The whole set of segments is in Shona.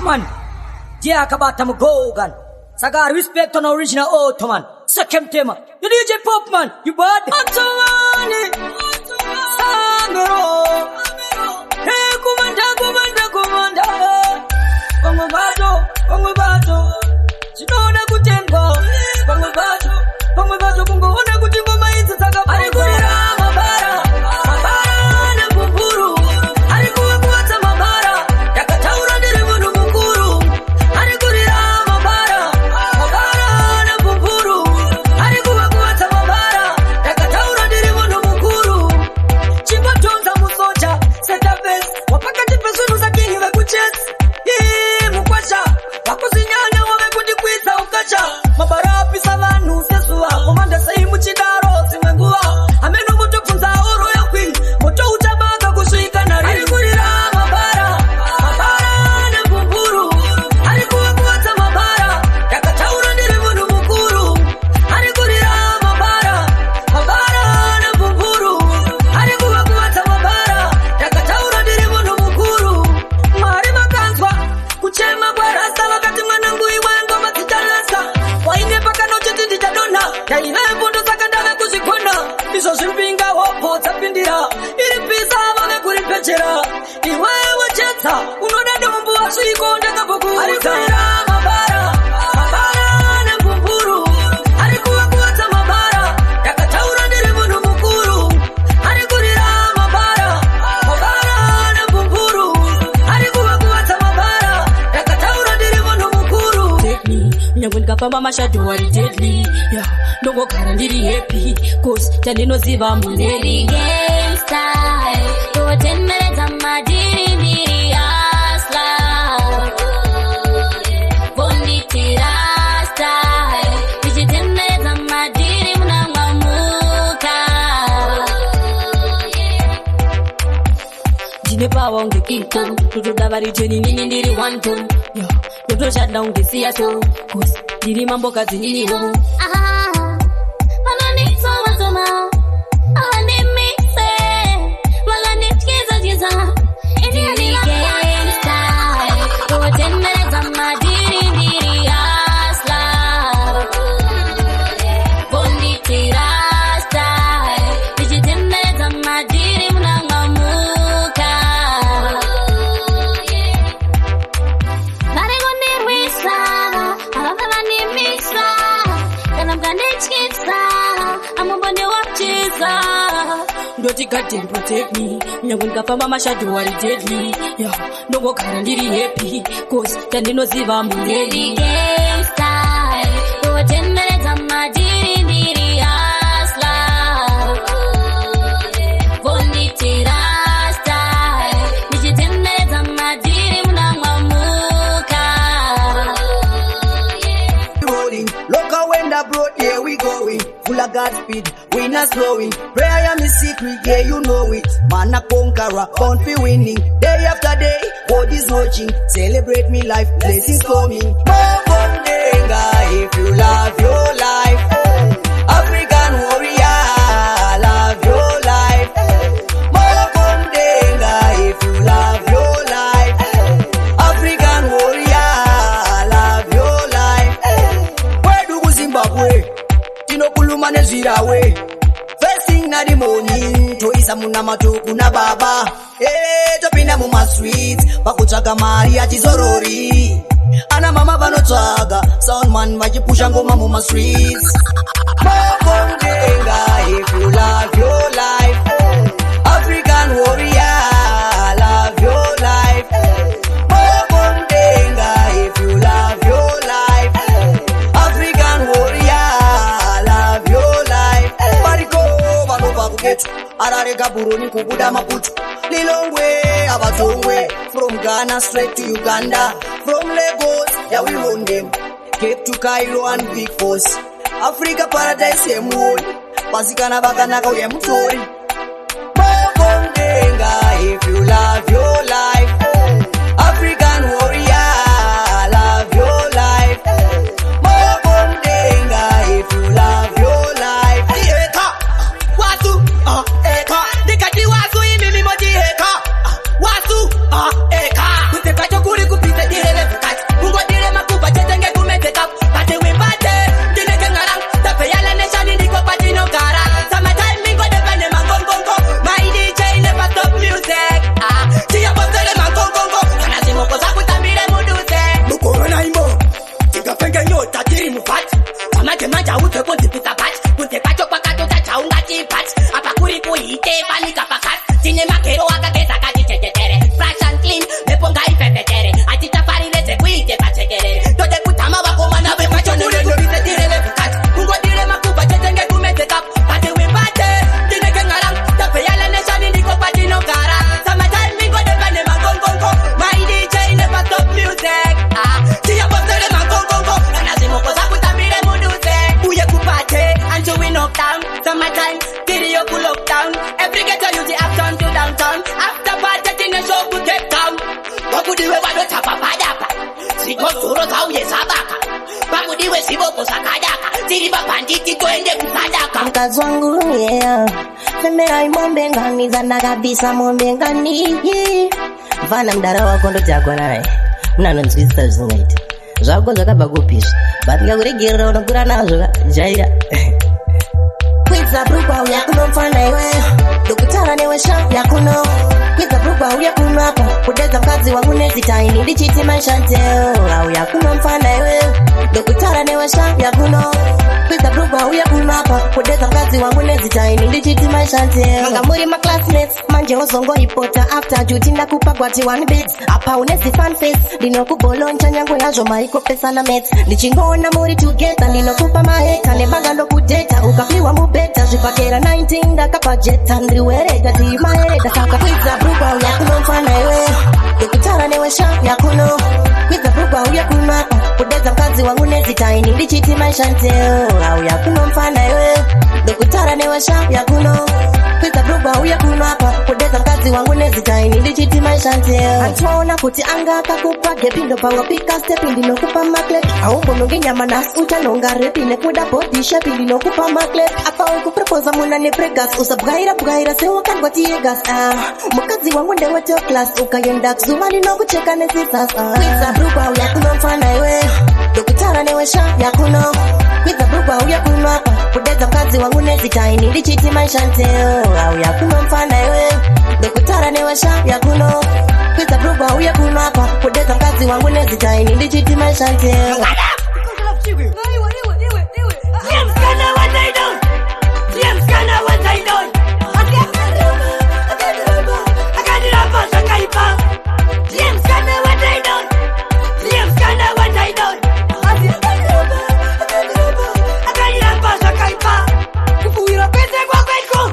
Popman ndiye akabata mugogan. Saka respect on original Ottoman. Second tema. You DJ Popman, you bad. Ottomani. Samero. Hey, kumanda, kumanda, kumanda. Vamwe vacho, vamwe vacho. Zvinoda kutengwa. Vamwe vacho, vamwe vacho kungoona kuti ngoma idzi dzakabva. Ari kurira mabara, mabara nembumburu. Ari kuvakuvadza mabara. Ndakataura ndiri munhu mukuru. Ari kurira mabara, mabara nembumburu. Ari kuvakuvadza mabara. Ndakataura ndiri munhu mukuru. Chimbotonza musoja setafesi wapakati pezvinhu sakingi vekuchesi. Ii, mukwasha vakuzinyanya wave kundikwidza ukacha. Mabara apisa vanhu sezuva. Komanda sei muchidaro dzimwe nguva? Hameno mutobvunza royal queen. Moto uchabaka kusvika nari. Ari kurira mabara, mabara nembumburu. Ari kuvakuvadza mabara. Ndakataura ndiri munhu mukuru. Ari kurira mabara, mabara nembumburu. Ari kuvakuvadza mabara. Ndakataura ndiri munhu mukuru. Mwari vakanzwa kuchema kwarasta, vakati, "Mwanangu iwe, ngoma dzicharasa. Waine pakanochiti ndichadonha, ndaivepo, ndosaka ndave kuzvikona izvo zvimbinga." Hopo dzapindira iri pisa, vave kuripechera. Iwewe chetsa unoda dombo asviko, ndakabvokuudza. Mabara, mabara nembumburu. Ari kuvakuvadza mabara. Ndakataura ndiri munhu mukuru. Ari kurira mabara, mabara nembumburu. Ari kuvakuvadza mabara. Ndakataura ndiri munhu mukuru. Nyangwe ndikafamba mashadow ari deadly, yeah, ndongogara ndiri happy 'cause chandinoziva Ndiri muneri. Gangsta, kutenderedza madhiri, ndiri hustler. Vonditi rasta, ndichitenderedza madhiri munangwamuka. Ndine power unge King Kong, totoda vari 10, inini ndiri one ton, yeah, ndotoshanda unge siyaso 'cause ndiri mambokadzi niniwo. Ah, vanonditsoma-tsoma, havandimise, vakandityisa-tyisa. Ndiri gangsta, kutenderedza madhiri, ndiri hustler. Vonditi rasta, ndichitenderedza madhiri munangwamuka. Vari kundirwisa havabva vandimisa, kana mukandityisa amumbondiwapchisa. Ndoti God and protect me nyangwe ndikafamba mashadow ari deadly, yeah, ndongogara ndiri happy 'cause chandinoziva Ndiri muneri. Gangsta, kutenderedza madhiri, ndiri hustler. Vonditi rasta, ndichitenderedza madhiri munangwamuka. Rolling. Look how when the broad, here we going. Full of God speed, we not slowing. Prayer me secret, yeah, you know it. Man a conqueror, born for winning. Day after day, God is watching. Celebrate me life, blessings coming. Moko if you love your life. African warrior, love your life. Moko if you love your life. African warrior, love your life. Kwedu kuZimbabwe tinokuluma nezvirawe. First thing na the morning toisa munamato kuna baba. Hey, topinda mumastreets pakutsvaga mari yachizorori. Ana mama vanotsvaga soundman vachipusha ngoma mumastreets. Moko mudenga if you love your life. African warrior, love your life. Moko mudenga if you love your life. African warrior, love your life. Variko vanobva kuGhetto, Harare, Gaborone, kubuda Maputo, Lilongwe, avatongwe. From Ghana straight to Uganda, from Lagos, yeah, we run them. Cape to Cairo and Big Force. Africa paradise yemuoni, vasikana vakanaka uye mutori. Moko mudenga if you love your life. African warrior, love your life. Moko mudenga if you love your life. Eka wasu ah eka, ndikati wasu imimi moti eka. Ah, wasu ah eka, kunze kwacho kuri kupisa diheleveka. Iwe zviboko zvakadaka, tiri mabhanditi toende kusadaka. Mukadzi wangu, yeah. Femerai mombe ngani dzandakabvisa, mombe ngani? Mfana, mudara wako ndotakwa naye, munanonzwisisa zvisingaiti. Zvako zvakabva kupisva, but ndikakuregerera unokura nazvo ka jaira. Kwidza brugwa, uya kunomfana iwe, ndokutaura newe sha yakuno. Kwidza brugwa, uya kuno apa, kudedza mukadzi wangu nezita ini ndichiti maShantel. Auya kuno mfana iwe, ndokutaura newe sha yakuno. Kwidza brugwa, uya kuno apa, kudedza mukadzi wangu nezita ini ndichiti maShantel. Manga muri maclassmates, manje wozongoripota after duty. Ndakupa gwati one bit apa, une zifan face, ndinokubholoncha nyange yazvo maikopesana maths. Ndichingoona muri together ndinokupa maheka nebanga, ndokudheta ukapiwa mubhedha. Zvipakera 19 ndakapajeta, ndiriwereta timaereta. Saka kwidza brugwa, uya kunomfana iwe, ndokutaura newe sha yakuno. Kwidza brugwa, uya kuno apa, kudedza mukadzi wangu nezita ini ndichiti maShantel. Auya kunomfana iwe, ndokutaura newe sha yakuno. Kwidza brugwa, uya kuno apa, kudedza mukadzi wangu nezita ini ndichiti maShantel. Antiwaona kuti anga akakupa gap, ndopangopika step, ndinokupa maclap. Aumbononge nyama nasi, uchanonga repi nekuda body shape, ndinokupa maclap. Apa ukuproposa muna nepregas, usabwaira bwaira sewakandwa teargas. Ah, mukadzi wangu ndewe top class, ukaenda kuzuva ndinokucheka nesisas. Ah, kwidza brugwa, uya kunomfana iwe, ndokutaura newe sha yakuno. Kwidza brugwa, uya kuno apa, kudedza mukadzi wangu nezita ini ndichiti maShantel. Auya kunomfana iwe, ndokutaura newe sha yakuno. Kwidza brugwa, uya kuno apa, kudedza mukadzi wangu nezita ini ndichiti maShantel. Ndiye musikana wandaida, ndiye musikana wandaida. Akandiramba zvakaipa. Ndiye musikana wandaida, ndiye musikana wandaida. Akandiramba zvakaipa. Kufuwirwa kwese kwakwaitwa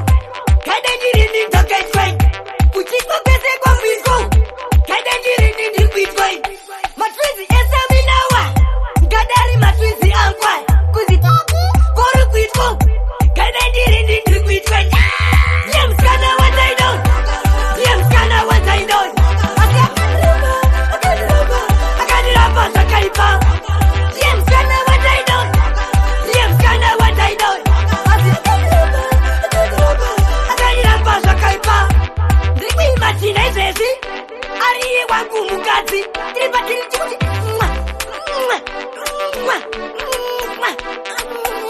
kaide ndirini ndakaitwa, kuchitwa kwese kwakuitwa kaide ndirini ndiri kuitwa. Matwins ese minawa ngadari matwins angwa kuzi kuri kuitwa kaide ndirini ndiri kuitwa. Ndiye musikana wandaida, ndiye musikana wandaida. Akandiramba zvakaipa. Ndiye musikana wandaida, ndiye musikana wandaida. Akandiramba zvakaipa. Ndiri kuimagina izvezvi ari iye wangu mukadzi, tiri patiri tikuti mwa, mwa, mwa, mwa,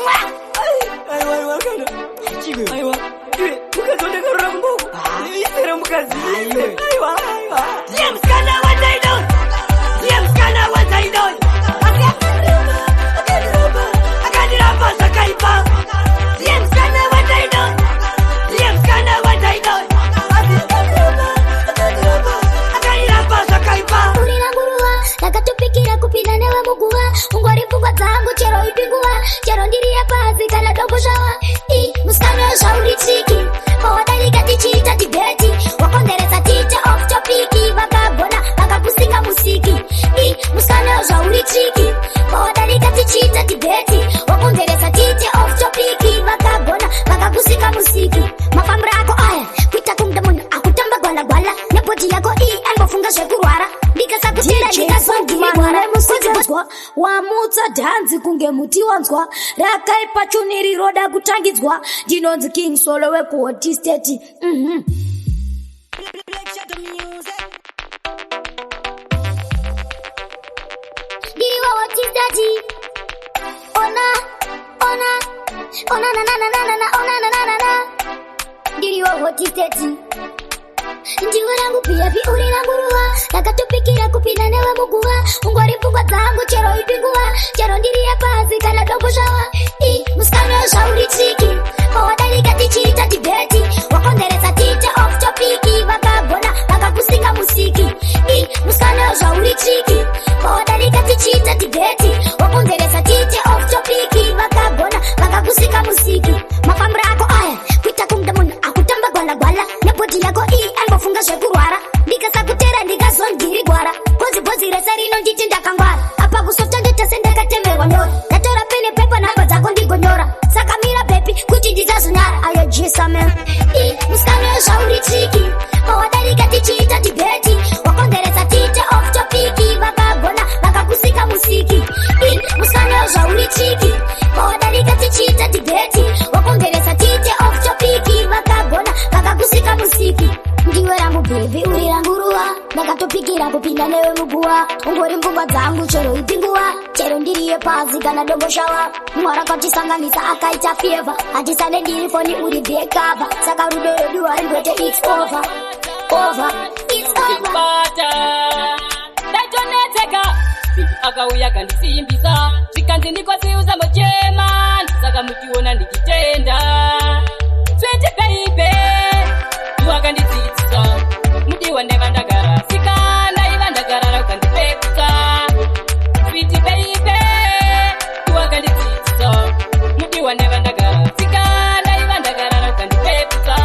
mwa. Aiwa, aiwa kana aiwa iwe, mukadzi wandakarora kumboko isere mukadzi. Aiwa, aiwa, ndiye musikana wandaida, ndiye musikana wandaida. Akandiramba zvakaipa. Ndiye musikana wandaida, ndiye musikana wandaida. Akandiramba zvakaipa. Uri ranguruva rakatopikira kupinda newe muguva, ungori pfungwa dzangu chero ipi nguva, chero ndiri yepasi kana domboshawa. I musikana, zvauri tricky, pawadarika tichiita debate, wakonzeresa tiite off topic, vakagona vakakusinga musiki. I musikana, zvauri tricky, pawadarika tichiita debate, wakonzeresa tiite off topic, vakagona vakakusika musiki. Mafambiro ako aya kuita kunge munhu akutamba gwalagwala nebody yako iyi, angofunga zvekurwara. Ndikasakutenda ndikazondirwara. Wamutsa dhanzi kunge muti wanzwa rakaipa tune riroda kutangidzwa. Ndinonzi King Solo wekuHot State. Black Shadow Music. Ndiri waHot State. Ona ona ona na na na na na na ona na na na na. Ndiri waHot State. Ndiwe rangu piyapi, uri rangu ruva rakatopikira kupinda newe muguva, ungori pfungwa dzangu chero ipi nguva, chero ndiri yepasi kana domboshawa. I musikana, zvauri tricky, pawadarika tichiita debate, wakonzeresa tiite off topic, vakagona vakakusinga musiki. I musikana, zvauri tricky, pawadarika tichiita debate, wakonzeresa tiite off topic, vakagona vakakusika musiki. Mafambiro ako aya kuita kunge munhu akutamba gwalagwala nebody yako iyi, angofunga zvekurwara. Ndikasakutera ndikazondirigwara bhozi bhozi rese rinonditi ndakangwara. Apa kusota ndoita sendakatemerwa nyora, ndatora pene pepa, nhamba dzako ndigonyora. Saka mira baby kuti ndisazonyara ayojisa mem. I musikana, zvauri tricky, pawadarika tichiita debate, wakonzeresa tiite off topic, vakagona vakakusika musiki. I musikana, zvauri Baby, uri ranguruva, ndakatopikira kupinda newe muguva. Ungori mvumba dzangu chero ipi nguva, chero ndiriye pasi kana domboshawa. Mwari akatisanganisa akaita favor, hatisane ndiri foni uri back saka rudo rwedu haringoite it's over, over, it's over. Bata ndatonetseka, akauya akandisimbisa, zvikanzi ndikosiuza mochema, saka muchiona ndichitenda. Sweet baby, wakandidzidzisa, mudiwa ndaiva ndagara sika, ndaiva ndagarara ukandipeputsa. Sweet baby, wakandidzidzisa, mudiwa ndaiva ndagara sika, ndaiva ndagarara ukandipeputsa.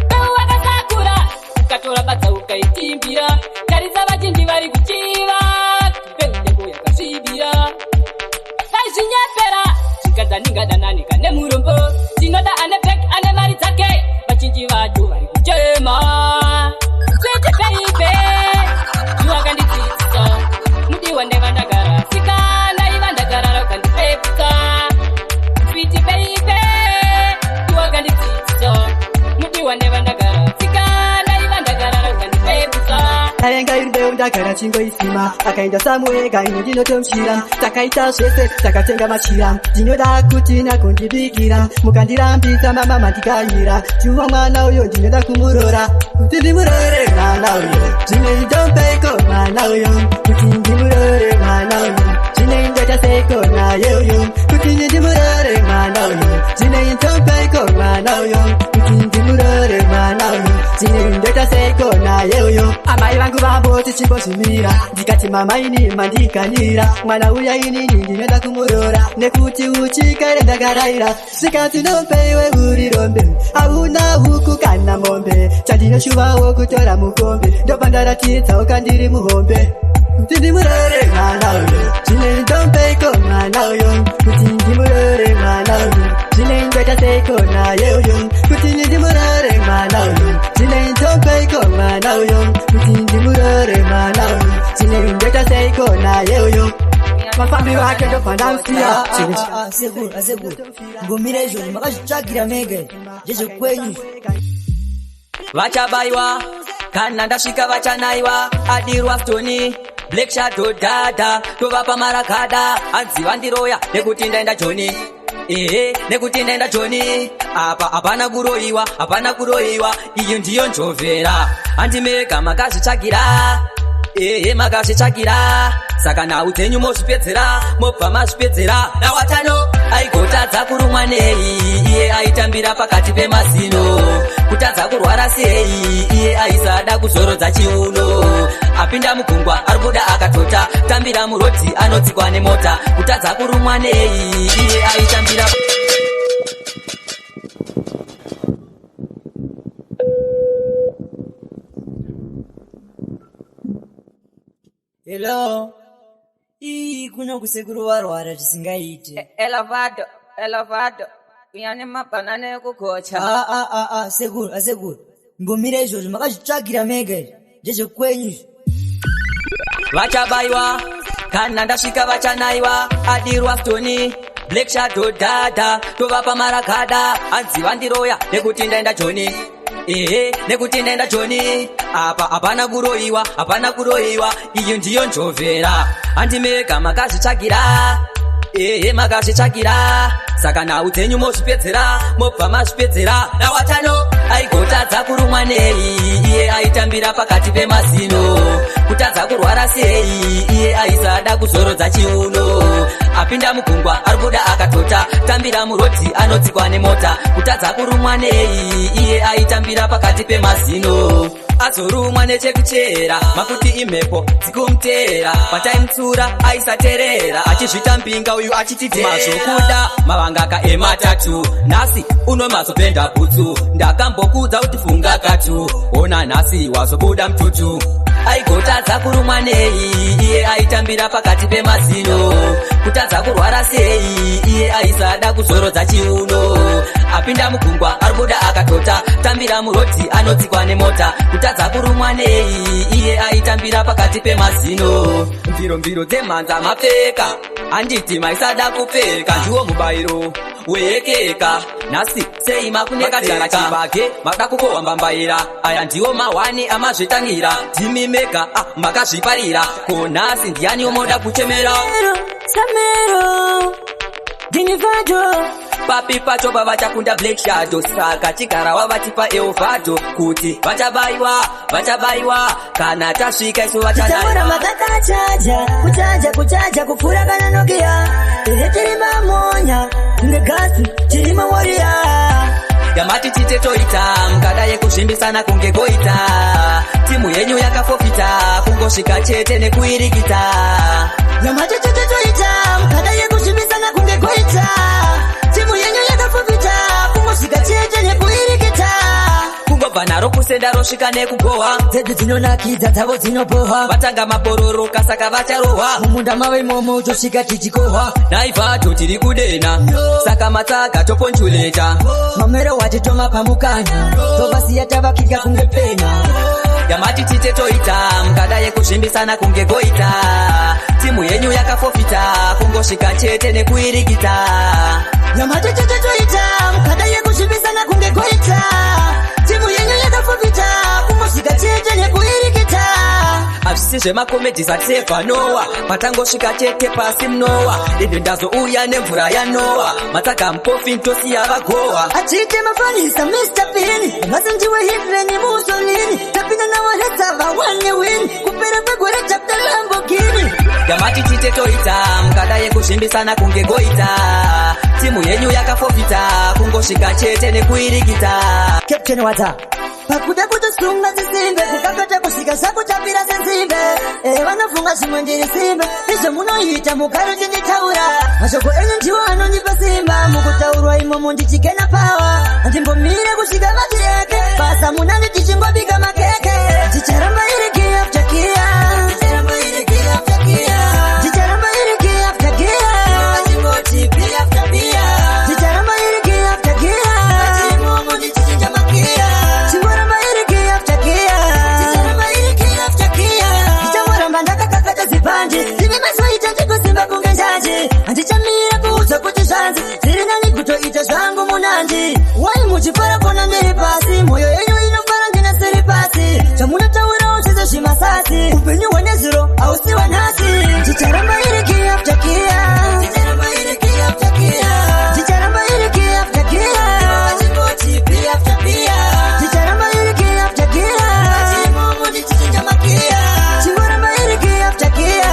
Mbeu wakasakura, ukatora badza ukaitimbira, tarisa vazhinji vari kuchiva, mbeu yako yakasvibira. Vaizvinyepera zvikadza ndingadanani kane murombo, ndinoda ane bhek ane mari dzake, vazhinji vacho vari kuchema. Sweet baby, wakandidzidzisa, mudiwa ndaiva ndagara sika, ndaiva ndagarara ukandipeputsa. Sweet baby, wakandidzidzisa, mudiwa ndaiva ndagara sika, ndaiva ndagarara ukandipeputsa. Ayenga iri mbeu ndagara chingoisima, akaenda samuega ini ndinotomushira. Takaita zvese, takatenga machira, ndinoda kuti nakundibikira, mukandirambidza mama mandikanyira. Chuwa mwana uyo ndinoda kumurora, kuti ndimurore mwana uyo zvinoitombeiko mwana uyo, kuti ndimurore mwana uyo zvinoindoita seiko naye uyo, kuti ndimurore mwana uyo zvinoitombeiko mwana uyo, kuti ndimurore mwana uyo zvinoindoita seiko naye uyo. Amai vangu vamboti chimbozvimira, ndikati mama ini mandikanyira, mwana uya inini ndinoda kumurora, nekuti uchikare ndakaraira. Zvikanzi nombe iwe uri rombe, hauna huku kana mombe, chandinoshuvawo kutora mukombe, ndobva ndaratidzawo kandiri muhombe. Kuti ndimurore mwana uyo zvinoindombeiko mwana uyo, kuti ndimurore mwana uyo zvinoindoita seiko naye uyo, kuti ndimurore mwana uyo zvinoindombeiko mwana uyo, kuti ndimurore mwana uyo zvinoindoita seiko naye uyo. Mafambiro ake ndobva ndamusiya. Sekuru, asekuru, ngomira izvozvo makazvitsvagira mega izvi, ndezvekwenyu izvi. Vachabayiwa kana ndasvika, vachanaiwa adirwa stoni Black Shadow dada, tovapa marakada, hanzi vandiroya nekuti ndaenda Joni. Ehe, nekuti ndaenda Joni. Apa hapana kuroyiwa, hapana kuroyiwa, iyi ndiyo njovhera. Handimega makazvitsvagira, ehe, makazvitsvagira, saka nhau dzenyu mozvipedzera, mobva mazvipedzera. Nawatano aigotadza kurumwa nei, iye aitambira pakati pemazino? Kutadza kurwara sei, iye aisada kuzorodza chiuno? Apinda mugungwa ari kuda akatota, tambira murodhi anotsikwa nemota. Kutadza kurumwa nei, iye aitambira Hello, ii kuno kusekuru varwara zvisingaiti. Elevado, elevado, uya nemabhanana ekugocha. Ah, ah, ah, ah, sekuru, asekuru, ngomira izvozvo makazvitsvagira mega izvi, ndezvekwenyu izvi. Vachabayiwa kana ndasvika, vachanaiwa adirwa stoni Black Shadow dada, tovapa marakada, hanzi vandiroya nekuti ndaenda Joni. Ehe, nekuti ndaenda Joni. Apa hapana kuroyiwa, hapana kuroyiwa, iyi ndiyo njovhera. Handimega makazvitsvagira, ehe, makazvitsvagira, saka nhau dzenyu mozvipedzera, mobva mazvipedzera. Nawatano aigotadza kurumwa nei, iye aitambira pakati pemazino? Kutadza kurwara sei, iye aisada kuzorodza chiuno? Apinda mugungwa ari kuda akatota, tambira murodhi anotsikwa nemota. Kutadza kurumwa nei, iye aitambira pakati pemazino? Azorumwa nechekuchera, makuti imhepo dzikumuteera. Pataimutsura aisateerera, achizvitambinga uyu achiti mazvokuda mavangaka ematatu. Nhasi uno mazopenda bhutsu, ndakambokudza kuti funga katu, ona nhasi wazobuda mututu. Aigotadza kurumwa nei, iye aitambira pakati pemazino? Kutadza kurwara sei, iye aisada kuzorodza chiuno? Apinda mugungwa ari kuda akatota, tambira murodhi anotsikwa nemota. Kutadza kurumwa nei, iye aitambira pakati pemazino? Mviro mviro dzemhanza mapfeka. Handiti maisada kupfeka, ndiwo mubayiro weyekeka. Nhasi sei makunekadzara chibage, mada kukohwa mbambaira? Aya ndiwo mahwani amazvitangira, ndimi mega, ah, makazviparira. Ko nhasi ndiani umoda kuchemera? Samero Dinivado. Papi pacho pavachakunda Black Shadow, saka chigara wavatipa Elvado kuti vachabayiwa, vachabayiwa kana tasvika isu. Taura. Vachanaiwa. Makakachaja kuchaja kuchaja kupfuura kana Nokia. Tiri tiri mamonya kunge gasi, tiri mawarrior. Yamati tite toita mukada yekuzvimbisana kunge goita. Timu yenyu yakafofita kungosvika chete nekuirikita. Yamati tite toita mukada yekuzvimbisana kunge goita. Timu yenyu yakafofita kungosvika chete nekuirikita. Kungobva naro kusenda rosvika nekugohwa. Dzedu dzinonakidza, dzavo dzinobohwa. Vatanga mapororoka, saka vacharohwa. Mumunda mavo imomo tosvika tichikohwa. Naivhato tiri kudena, saka matsaga toponchuleta. Mamero watitoma pamukanya, tovasiya tavakika kunge pena. Yamati tite toita mukada yekuzvimbisana kunge goita. Timu yenyu yakafofita kungosvika chete nekuirikita. Yamati tite toita mukada yekuzvimbisana kunge goita. Timu yenyu yakafofita kungosvika chete nekuirikita. Hazvisi zvemakomedhi saTrevor Noah, patangosvika chete pasi munowa. Ende ndazouya nemvura yanowa, matsaga mukofi tosiya vagohwa. Achite mafanisa Mr Bean, nhasi ndiwe Hitler neMussolini. Tapinda navaresa vawane win, kupera kwegore chapter Lamborghini. Yamati tite toita mukada yekuzvimbisana kunge goita. Timu yenyu yakafofita kungosvika chete nekuirikita. Captain Wata pakuda kutosunga dzisimbe, kukakata kusvika zvakutapira senzimbe. E, vanofunga zvimwe ndiri simbe. Izvo munoita mugaro chinditaura, mashoko enyu ndiwo anondipa simba. Mukutaurwa imomo ndichigena pawa, handimbomire kusvika vatireke basa. Munandi tichingobika makeke, ticharamba iri gear after gear. Ticharamba iri gear after gear. Ticharamba iri gear after gear. Vachingoti beer after beer. Ticharamba iri gear after gear. Imomo ndichichinja magiya. Chingoramba iri gear after gear. Ticharamba iri gear after gear. Ndichangoramba ndakakakata zibhandi, ndine mazoita ndikusimba kunge njanji. Handichamira kuudzwa kuti zvanzi zviri nani, kutoita zvangu munandi. Wai muchifara kona ndiri pasi? Mwoyo yenyu inofara ndina siri pasi. Zvamunotaurawo zvese zvimasasi. Upenyu hwenezuro hausi wanhasi. Ticharamba iri gear after gear. Ticharamba iri gear after gear. Ticharamba iri gear after gear. Vachingoti beer after beer. Ticharamba iri gear after gear. Imomo ndichichinja magiya. Chingoramba iri gear after gear.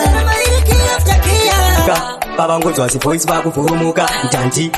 Ticharamba iri gear after gear. Pavangonzwa zivoice vakuvhurumuka, ndanti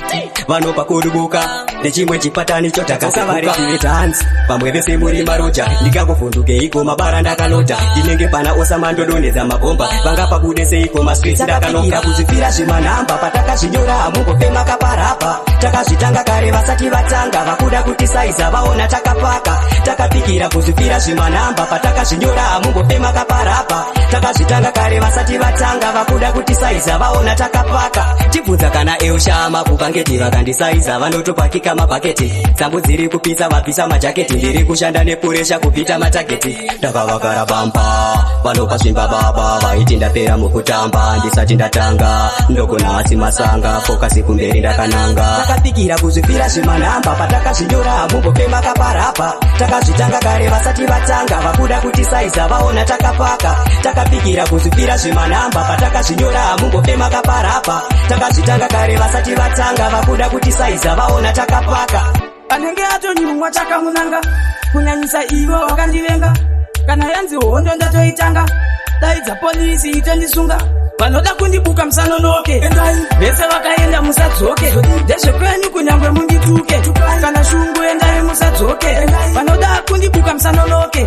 vanopa kurubuka nechimwe chipatani chotakasavaridhanzi. Vamwe vese muri maroja, ndikakuvhundukeiko mabara ndakalota. Ndinenge pana Osama, ndodonhedza mabhomba. Vangapabude seiko maswisi ndakanoka kuzvipfira zvemanhamba. Patakazvinyora hamumbofe makaparapa. Takazvitanga kare vasati vatanga, vakuda kutisaiza vaona takapaka. Takapikira kuzvipfira zvemanhamba, patakazvinyora hamumbofe makaparapa. Takazvitanga kare vasati vatanga, vakuda kutisaiza vaona takapaka. Tibvunza kana Eushama kubhangeti, vakandisaiza vanotopakika mabhaketi. Tsambu dziri kupisa, vabvisa majaketi. Ndiri kushanda nepuresha kupita matageti. Ndakavagara bamba vanopa zvimba baba, vaiti ndapera mukutamba ndisati ndatanga. Ndogona asi masanga, focus kumberi ndakananga. Takapikira kuzvipfira zvemanhamba, patakazvinyora hamumbofe makaparapa. Takazvitanga kare vasati vatanga, vakuda kutisaiza vaona takapaka. Takapikira kuzvipfira zvemanhamba, patakazvinyora hamumbofe makaparapa. Takazvitanga kare vasati vatanga, vakuda kutisaiza vaona takapaka. Anenge atonyumwa chakamunanga, kunyanyisa ivo vakandivenga. Kana yanzi hondo ndatoitanga, daidza polisi itondisunga. Vanoda kundibuka musanonoke, vese vakaenda musadzoke. Ndezvekwenyu kunyangwe mundituke, kana shungu endai musadzoke. Vanoda kundibuka musanonoke,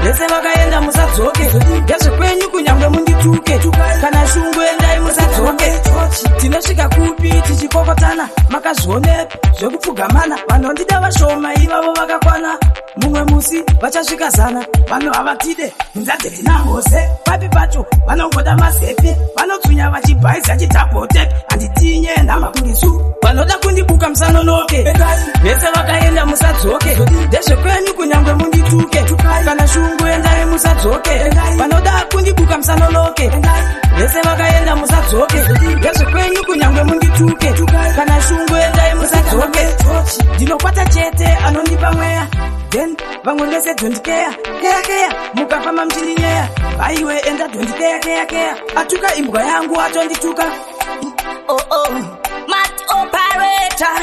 vese vakaenda musadzoke. Ndezvekwenyu kunyangwe mundituke, kana shungu endai musadzoke. Tinosvika kupi tichikokotana? Makazvionepi zvekupfugamana? Vanondida vashoma, ivavo vakakwana. Mumwe musi vachasvika zana. Vanhu havatide nzadzetinamose papi pacho vanongoda mazepe, vanotsunya vachibhaisa chidhabhotepi. Handitinye nhamba kunge su. Vanoda kundibuka musanonoke, vese vakaenda musadzoke. Ndezvekwenyu kunyangwe mundituke, kana shungu endai musadzoke. Vanoda kundibuka musanonoke, Vese vakaenda musadzoke. Ngezvekwenyu kunyangwe mundituke. Kana shungu endai musadzoke. Ndinokwata chete anondipa mweya. Then vamwe vese don't care. Keya keya mukafamba muchindinyeya. Aiwe enda don't care keya keya. Atuka imbwa yangu atondituka. Oh, mat operator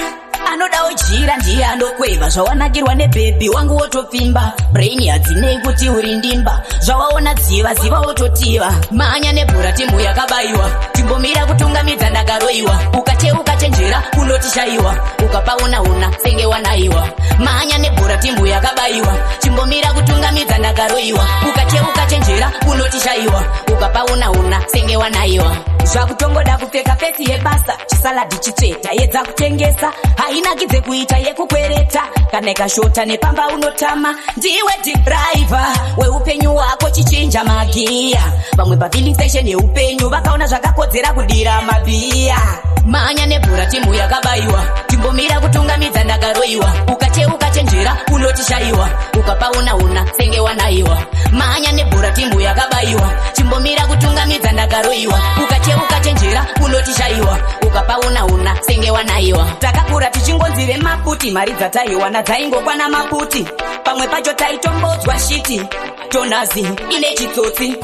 anodawo jira ndiye andokweva. Zvawanakirwa nebhebhi wangu wotopfimba, brain hadzinei kuti uri ndimba. Zvawaona dziva ziva wototiva. Mhanya nebhora, timu yakabayiwa. Timbomira kutungamidza, ndakaroyiwa. Ukacheuka chenjera unotishayiwa, ukapaona senge wanaiwa. Mhanya nebhora, timu yakabayiwa. Chimbomira kutungamidza, ndakaroyiwa. Ukacheuka chenjera unotishayiwa, ukapaona senge wanaiwa. Zvakutongoda kupfeka face yebasa, chisaladhi chitsveta yedza kutengesa. Hainakidze kuita yekukwereta, kana ikashota nepamba unotama. Ndiwe dhiraivha weupenyu wako, chichinja magiya. Vamwe pafilling station yeupenyu vakaona zvakakodzera kudira mabhiya. Mhanya nebhora, timu yakabayiwa. Timbomira kutungamidza, ndakaroyiwa. Ukacheuka chenjera unotishayiwa, ukapaona senge wanaiwa. Mhanya nebhora, timu yakabayiwa. Chimbomira kutungamidza, ndakaroyiwa. Ukacheuka chenjera unotishayiwa, ukapaona senge wanaiwa. Takakura tichingonzi vemaputi, mari dzataiwana dzaingokwana maputi. Pamwe pacho taitombodzwa shiti tonazi ine chitsotsi.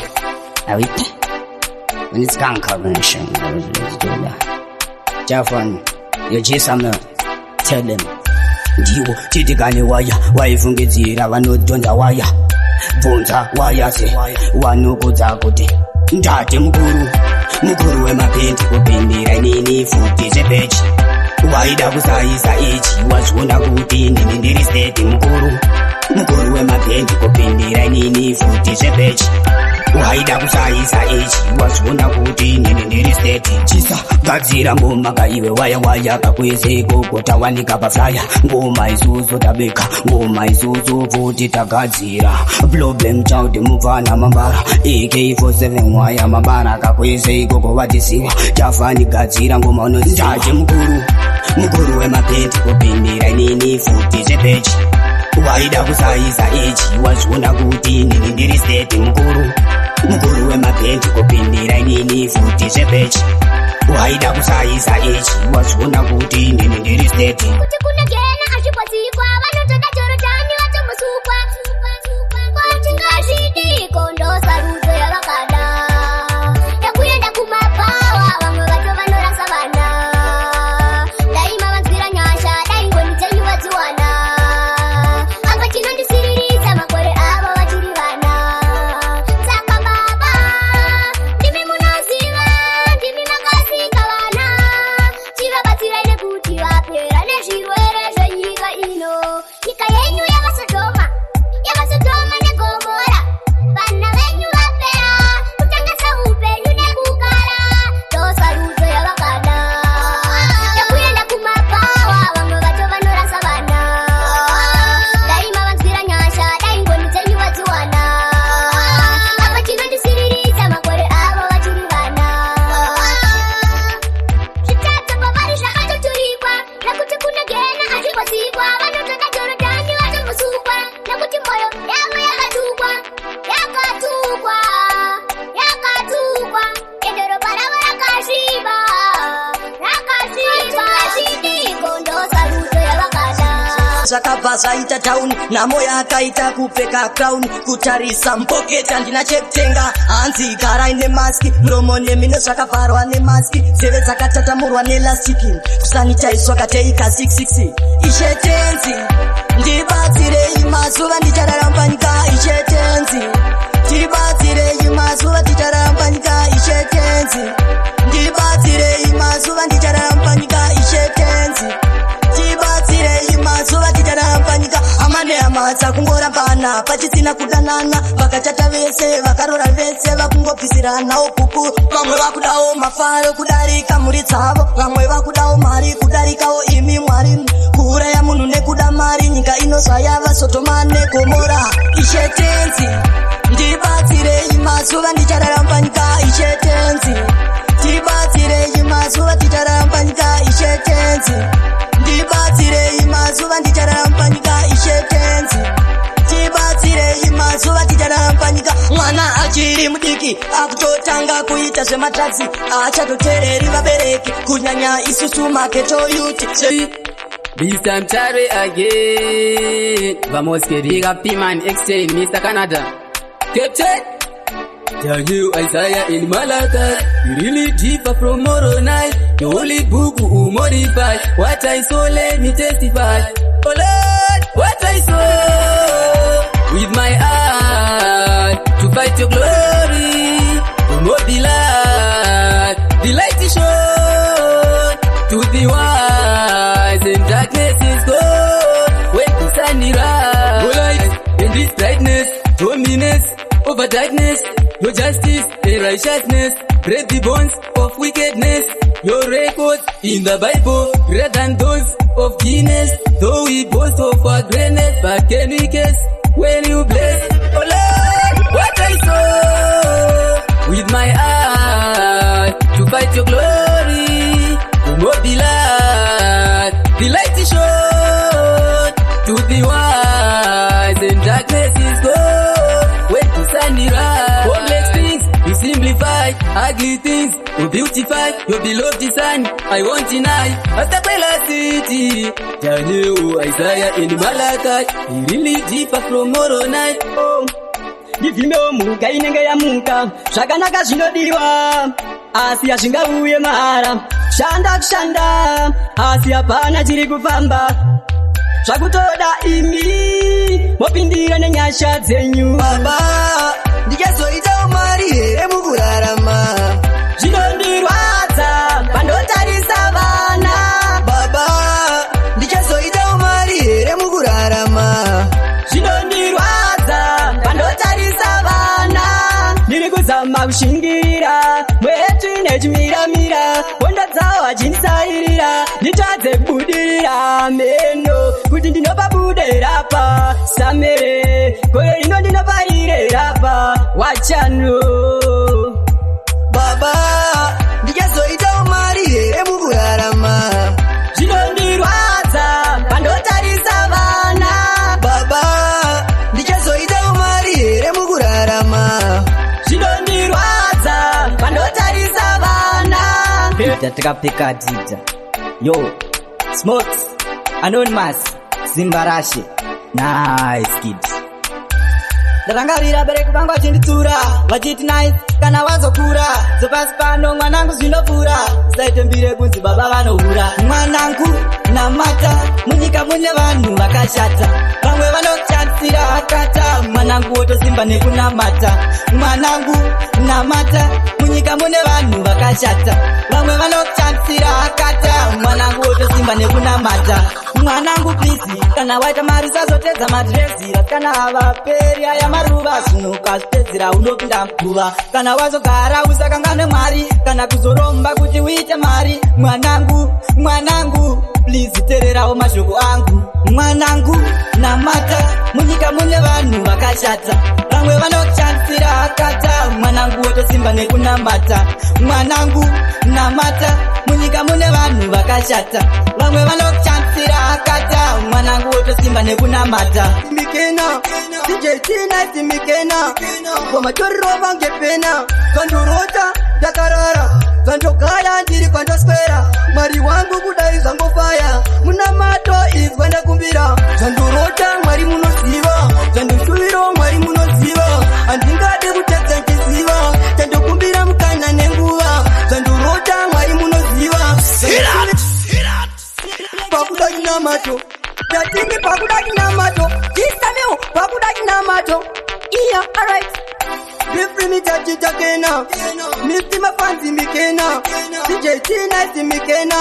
Awit. When it's gang convention, let's do that. Jafan, yo G Samuel, tell them. Ndiwo titikane waya waifungidzira vanodhonza waya, bvunza waya se wanokudza kuti ndati mukuru mukuru wemapendi kupindira inini futi zvepechi. Waida kusaisa ichi, wazviona kuti nini ndiri steady. Mukuru mukuru wemapendi kupindira inini futi zvepechi. Waida kusaisa ichi, wazviona kuti nini ndiri steady. Chisa gadzira ngoma kaiwe waya waya kakwese ikoko tawanika paflyer. Ngoma isusu tabika, ngoma isusu futi tagadzira. Problem child mupfana mambara AK47 waya mambara kakwese ikoko vatisiwa chafani gadzira ngoma unozaje. Mukuru mukuru wemapendi kupindira inini futi zvepechi. Waida kusaisa ichi, wazviona kuti nini ndiri steady. Mukuru mukuru wemapendi kupindira inini futi zvepechi. Waida kusaisa ichi, wazviona kuti nini ndiri steady. Kuti kunegena azvikwazikwa, vanotoda Jorodhani vatombosukwa. Kwatingazvidiko ndosarudzo yavakada yekuenda kumabhawa. Vamwe vacho vanorasa vana. Dai mavanzwira nyasha, dai ngoni dzenyu vadziwana. Apa chinondisiririsa makore avo vachiri vana. Saka baba, ndimi munoziva, ndimi makasika vana. Chivabatsirai nekuti vapera nezvirwere zvenyika ino. Nyika yenyu yavaSodhoma, yavaSodhoma neGomora. Vana venyu vapera kutengesa upenyu nekukara. Ndosarudzo yavakada yekuenda kumabhawa. Vamwe vacho vanorasa vana. Dai mavanzwira nyasha, dai ngoni dzenyu vadziwana. Apa chinondisiririsa makore avo vachiri vana. Zvitadzo pavari zvakatoturikwa nekuti kunegena hazvikwazikwa, vanotoda Jorodhani vatombosukwa nekuti mwoyo yavo yakatukwa, yakatukwa, yakatukwa. Ende ropa ravo rakasviba, rakasviba. Zvidiko ndosarudzo yavakada. Zvakabva zvaita town, nhamo yakaita kupfeka crown. Kutarisa mupocket handina chekutenga. Hanzi garai nemask, muromo nemhino zvakavharwa nemask, nzeve dzakatatamurwa neelastic, kusanitaiswa kateika 66. Ishe tenzi, ndibatsirei mazuva ndichararamba nyika. Ishe tenzi, tibatsirei mazuva tichararamba nyika. Ishe tenzi, ndibatsirei mazuva ndichararamba nyika. Ishe tenzi, tibatsirei mazuva tichararamba nyika. Hama nehama dzakungorambana pachisina kudanana. Vakachata vese, vakarora vese, vakungobvisiranawo pupu. Vamwe vakudawo mafaro kudarika mhuri dzavo, vamwe vakudawo mari kudarikawo imi Mwari. Kuuraya munhu nekuda mari, nyika inozvayava Sodhoma neGomora. Ishe tenzi, ndibatsirei mazuva ndichararamba nyika. Ishe tenzi, tibatsirei mazuva tichararamba nyika. Ishe tenzi, ndibatsirei mazuva ndichararamba nyika. Ishe tenzi, tibatsirei mazuva tichararamba nyika. Mwana achiri Achiri mudiki akutotanga kuita zvemadrugs, haachatoteereri vabereki, kunyanya isusu maghetto youth. This time Charlie again. Vamos que big up P-Man Exchange, Mr. Canada. Captain. Daniel, Isaiah in Malachi. You really differ from Moroni. The holy book will modify. What I saw, let me testify. Oh Lord, what I saw with my eye to fight your glory, to mobilize the light is shown to the wise, and darkness is gone when the sun rises. Light and this brightness dominates over darkness. Your justice and righteousness break the bonds of wickedness. Your records in the Bible greater than those of Guinness. Though we boast of our greatness, but can we guess when you bless? Oh Lord, what I saw with my eyes to fight your glory, to mobilize the light is shown to the wise, and darkness is gone when the sun rises. Complex things you simplify, ugly things you beautify. Your beloved son, I won't deny. Mastakwela City, Daniel, Isaiah in Malachi, he really differ from Moroni. Oh, ndivhimewo mhuka inenge yamuka. Zvakanaka zvinodiwa, asi hazvingauye mahara. Shanda kushanda, asi hapana chiri kufamba. Zvakutoda imi mopindira nenyasha dzenyu. Baba, ndichazoitawo mari here mukurarama? Zvinondirwadza pandotarisa vana. Baba, ndichazoitawo mari here mukurarama? Zvinondirwadza pandotarisa vana. Ndiri kuzama kushingirira mwetu nechimiramira, hondo dzawo achindisairira, nditadze kubudirira meno kuti ndinopabude rapa samere gore rino ndinoparire rapa wachano. Baba, ndichazoitawo mari here mukurarama? Zvinondirwadza pandotarisa vana. Baba, ndichazoitawo mari here mukurarama? Zvinondirwadza pandotarisa vana. Takapfeka dzidza yo Smokes Anonymous Simbarashe Nice Kids. Ndarangarira bereki vangu vachinditsura vachiti, "Nice, kana wazokura dzopasi pano mwanangu zvinopfuura, usaite mbire kunzi baba vanohura." Mwanangu, namata, munyika mune vanhu vakashata, vamwe vanochatsira akata. Mwanangu, wotosimba nekunamata. Mwanangu, namata, munyika mune vanhu vakashata, vamwe vanochatsira akata. Mwanangu, wotosimba nekunamata. Mwanangu, please, kana waita mari sazotedza madhirezi, vasikana havaperi aya maruva, zvino ukazvitedzera unopinda muguva. Kana wazogara usakangane Mwari, kana kuzoromba kuti uite mari. Mwanangu, mwanangu, please, tererawo mashoko angu. Mwanangu, namata, munyika mune vanhu vakashata, vamwe vanochatsira akata. Mwanangu, wotosimba nekunamata. Mwanangu, namata, munyika mune vanhu vakashata, vamwe vanochatsira akata. Mwanangu, wotosimba nekunamata. Mikena DJ Tina Mikena wamatoriro vangepena. Zvandorota ndakarara, zvandogaya ndiri kwandoswera, Mwari wangu kudai zvangofaya, munamato izwa ndakumbira. Zvandorota Mwari munoziva, zvandoshuviro Mwari munoziva, handingade kutadza nchiziva, chandokumbira mukana nenguva. Zvandorota Mwari munoziva, pakuda chinamato, tatini pakuda chinamato, chisameo pakuda chinamato. Iya, alright. Bifrimi tachitakena Mr. Mafanzi Mikena DJ Tina Mikena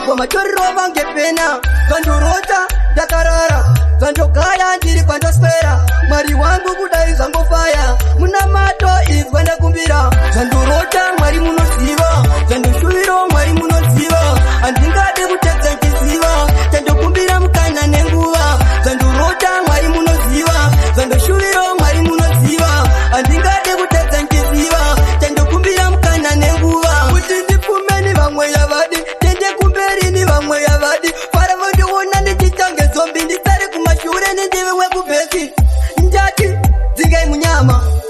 wamatoriro vangepena. Zvandorota ndakarara, zvandogaya ndiri kwandoswera, Mwari wangu kudai zvangofaya, munamato izwa ndakumbira. Zvandorota Mwari munoziva, zvandoshuviro Mwari munoziva, handingade kutadza nchiziva, chandokumbira mukana nenguva. Zvandorota Mwari munoziva, zvandoshuviro Mwari munoziva, handingade kutadza nchiziva, chandokumbira mukana nenguva. Kuti ndipfumeni vamwe yavadi, tende kumberini vamwe yavadi, fara vondiona ndichitange zombie, ndisare kumashure nendive wekubhesi. Ndati dzingai.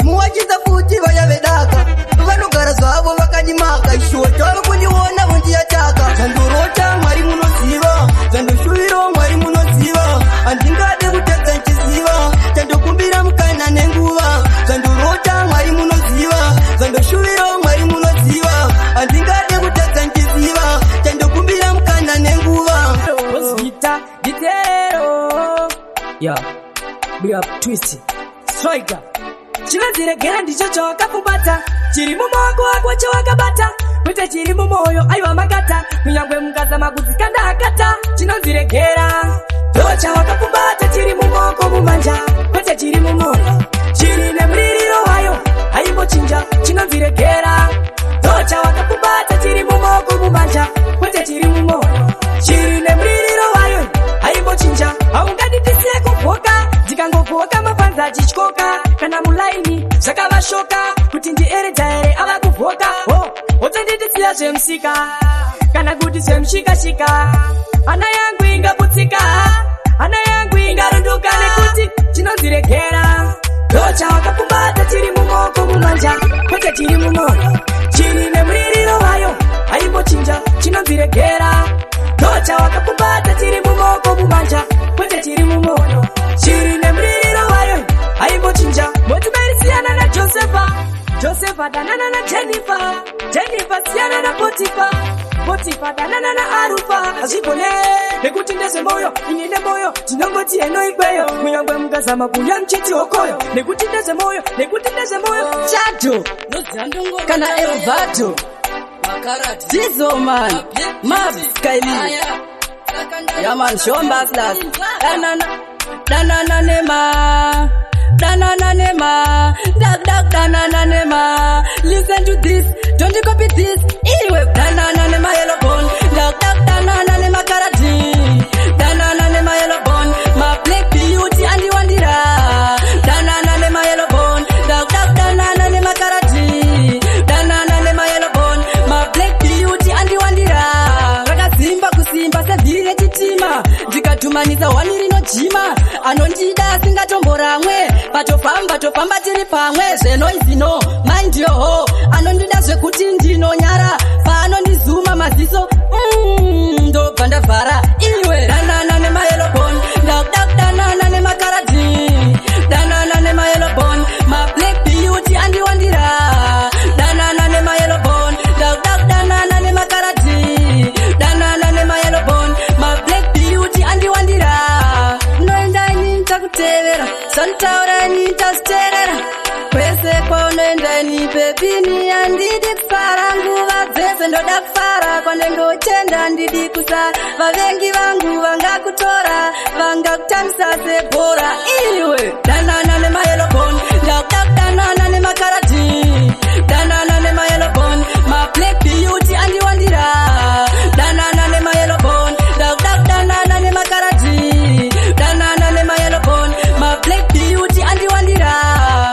Muwachisa futi vaya vedaka, vanogara zvavo vakandimaka. Shuwa chavo kundiona vondiyataka. Zvandorota Mwari munoziva, zvandoshuviro Mwari munoziva. Handingade kutadza nchiziva, chandokumbira mukana nenguva. Zvandorota Mwari munoziva, zvandoshuviro Mwari munoziva. Handingade kutadza nchiziva, chandokumbira mukana nenguva. Gita gitero. Yeah, big up Twist Striker. Chinonziregera ndicho chawakapfumbata, chiri mumaoko ako chawakabata, kwete chiri mumwoyo, aiwa makata. Kunyangwe mukazama kudzikanda akata. Chinonziregera ndo chawakapfumbata, chiri mumaoko mumanja, kwete chiri mumwoyo. Chiri nemuririro wayo, haimbochinja. Chinonziregera ndo chawakapfumbata, chiri mumaoko mumanja, kwete chiri mumwoyo. Chiri nemuririro wayo, haimbochinja. Haungaditisiye kubvoka, ndikangovhoka mapanza achityoka. Kana mulaini zvakavashoka kuti ndieredza here ava kuvhoka. Ho, wotonditisiya zvemusika kana kuti zvemushikashika, hana yangu ingaputsika, hana yangu ingarunduka, nekuti chinonziregera ndo chawakapfumbata, chiri mumaoko mumanja, kwete chiri mumwoyo. Chiri nemuririro wayo, haimbochinja. Chinonziregera ndo chawakapfumbata, chiri mumaoko mumanja, kwete chiri mumwoyo. Chiri nemuririro wayo, haimbochinja. Motimeri siyana naJosefa, Josefa danana naJenifa, Jenifa siyana naPotifa, Potifa danana naarufa. Hazvigone nekuti ndezvemoyo, ini nemoyo tinongoti eno ikweyo. Kunyangwe mukazama kuya muchiti hokoyo, nekuti ndezvemoyo, nekuti ndezvemoyo. Chato kana Elvato, Dizo man, Mabs Kylie. Yeah man, Shomba Slas. Danana, danana nema, danana nema, dak dak danana nema. Listen to this, don't you copy this. Iwe danana nema yellow bone, dak dak danana nema karati, danana nema yellow bone, my black beauty andiwandira. Danana nema yellow bone, dak dak danana nema karati, danana nema yellow bone, my black beauty andiwandira. Rakasimba kusimba sevhiri rechitima, ndikadhumanisa hwani rinojima. Anondida asingatomboramwe, patofamba tofamba tiri pamwe. Zvenoizino mind yoho, anondida zvekuti ndinonyara. Paanondizuma maziso, ndobva ndavhara. Iwe danana nemayellow bone, ndakuda kudanana nemakaradi, danana nemayellow bone, my black beauty andiwandira. Danana nemayellow bone, ndakuda kudanana nemakaradi, danana nemayellow bone, my black beauty andiwandira. Unoenda ini ndichakutevera, zvanitaura ini ndichazviteerera. Kwese kwaunoenda ini baby ni handidi kusara. Nguva dzese ndoda kufara, kwanenge uchenda handidi kusara. Vavengi vangu vangakutora, vangakutambisa sebhora. Iwe danana nemayellow bone, ndakuda kudanana nemakaradi, danana nemayellow bone, my black beauty andiwandira. Danana nemayellow bone, ndakuda kudanana nemakaradi, danana nemayellow bone, my black beauty andiwandira.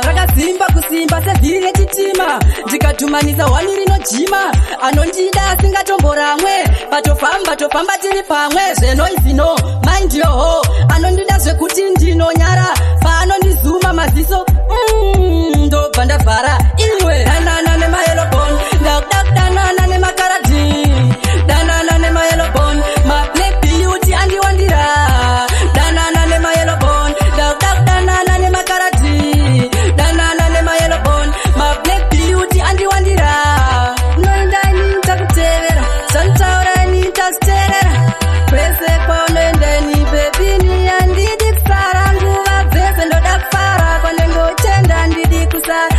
Rakasimba kusimba sevhiri rechitima, ndikadhumanisa hwani rinojima. Anondida asingatomboramwe, patofamba tofamba tiri pamwe. Zvenoizino mind yoho, anondida zvekuti ndinonyara. Paanondizuma maziso, ndobva ndavhara. Iwe danana nemayellow bone, ndakuda kudanana nemakaradi, danana nemayellow bone, my black beauty andiwandira. Danana nemayellow bone, ndakuda kudanana nemakaradi, danana nemayellow bone, my black beauty andiwandira. Unoenda ini ndichakutevera, zvanitaura ini ndichazviteerera. Kwese kwaunoenda ini baby ni handidi kusara. Nguva dzese ndoda kufara, kwanenge uchenda handidi kusara.